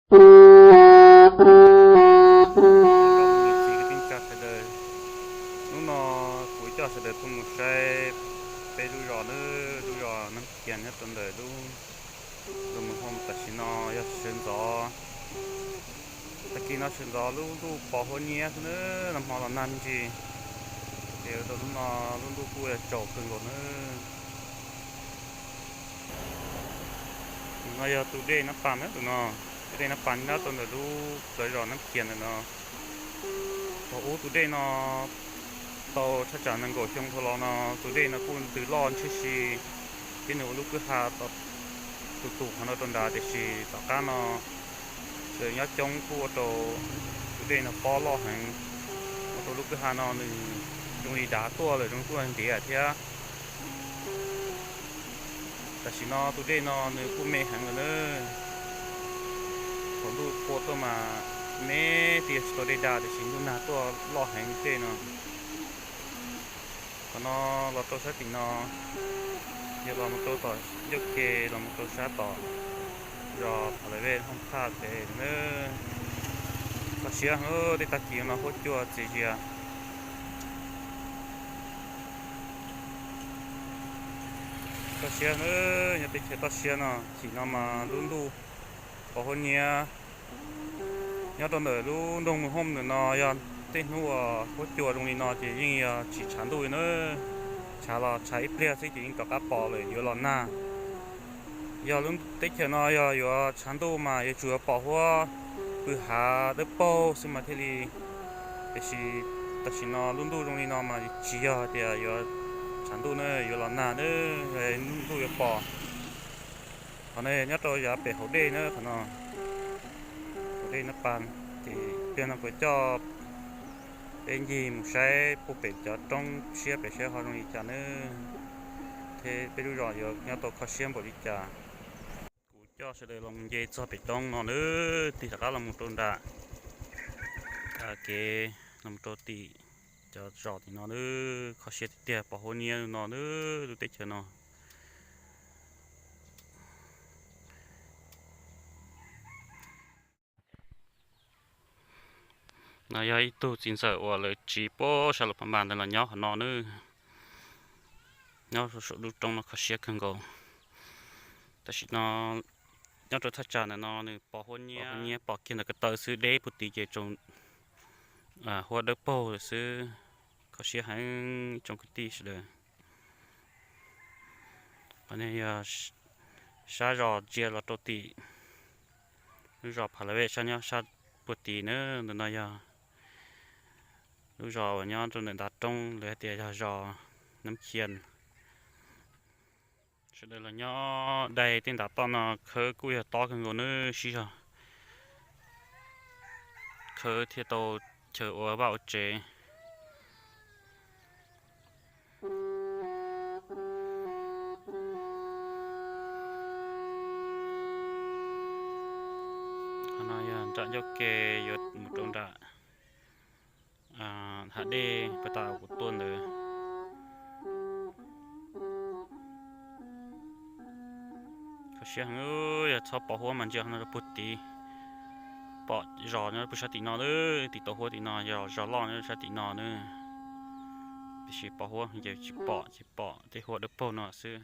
Hnub no kuv coj sawv daws tuaj mus saib peb lub zos na, lub zos Nab Khias nyob rau ntawm lub, lub mus hoo tam sim no yog sawv ntxov. Tag kis no sawv ntxov lub ntuj pos huab nyiab xwb na, nag hmo los nag me ntsis, ces ua rau hnub no lub ntuj kuj yog tsaus kawg nkaus na. Tus no yog tus dej Nab Pas na, tus no tus dej Nab Pas nyob rau ntawm lub plawv zos Nab Khias ntawm no. Thaum ub tus dej no tau thaj tsam nees nkaum xyoo dhau los no tus dej no kuj ntws loj ntshwb si, thiab nws ua lub kwj ha tus tus qhov no rau nrad, tiam sis tom qab no sawv daws nyob coob kuj ua rau tus dej no pob loj heev, ua rau lub kwj ha no nws zoo li dav tuaj lawm, zoo kuj ntiav thiab. Tam sim no tus dej no nws kuj me heev lawm na. Thaum ntuj qua tuaj mas me tiag, tsis tau dej dag, tiam sis ntuj nag tuaj loj heev tej no. Qhov no los rau sab tim no, yog los mus rau tom ncauj ke los mus rau sab tom zos Pha Lais Vej Hooj Thaj pem na. Kho siab heev, tej tag kis no huab cua txias zias. Toj siab na, nyob teb chaws toj siab no, chim no mas lub ntuj pos huab nyiab. Nyob rau ntawm lub nroog Mus Hooj ntawm no yog tej hnub uas huab cua zoo li no ces yeej yog tsis tshav ntuj li na. Tshav los tshav ib pliag xwb ces yeej rov qab pos lawm yuav los nag. Yog lub teb chaws no yog yuav tshav ntuj mas yuav tsum yuav pom huab pw hav dawb paug xwb mas thiaj li, tiam sis tam sim no lub ntuj zoo li no mas tsis yog tias yuav tshav ntuj na, yuav los nag na, ntuj yuav pos. Qhov no nyob rau yav pem hauv dej na, qhov no hauv dej Nab Pas, ces pliag no kuv coj peb ncig mus saib puag pem cov roob siab pem saib ho zoo li cas na, thiab peb lub zos yuav nyob tau kho siab npaum li cas. Kuv coj sawv daws los mus nce txog pem roob no na, tig rov qab los mus rau nram kev los rau tim cov zos tim no na. Kho siab tiag tiag, pos huab nyiab no na, lub teb chaws no. No yog ib tug txiv ntxawm uas lawv tsiv puag sab Luas Phas Npas ntawd los nyob qhov no na. Nyob saum lub roob no kho siab kawg nkaus. Tam sim no nyob rau thaj tsam ntawm no nws pos huab nyiab, pos kiag ntawm ko taw xwb, deb puag tid ces tsoom huab dawb paug lawm xwb. Kho siab heev tsoom kwv tij sawv daws. Qhov no yog sab zos ntsia los rau tim lub zos Pha Lais Vej sab nyob sab puag tid na. Ntawm no yog lub zos uas nyob rau ntawm ntav roob, lawv hais tias yog zos Nab Khias. Sawv daws los nyob dai tej ntav toj no khawb kuj yog tob kawg nkaus na, sib zog khawb thiaj tau chaw ua vaj ua tsev. Qhov no yog nram ncauj ke yuav mus rau nram hav dej puag ta kuv tuaj ntawd. Kho siab heev, yog txhob pos huab mas ntsia qhov no rau puag tid. Pom zos nyob puag sab tim no, tim tau huab tim no, yog zos loj nyob sab tim no na. Tiam sis pos huab ces tsis pom, ces pom tej huab dawb paug no xwb.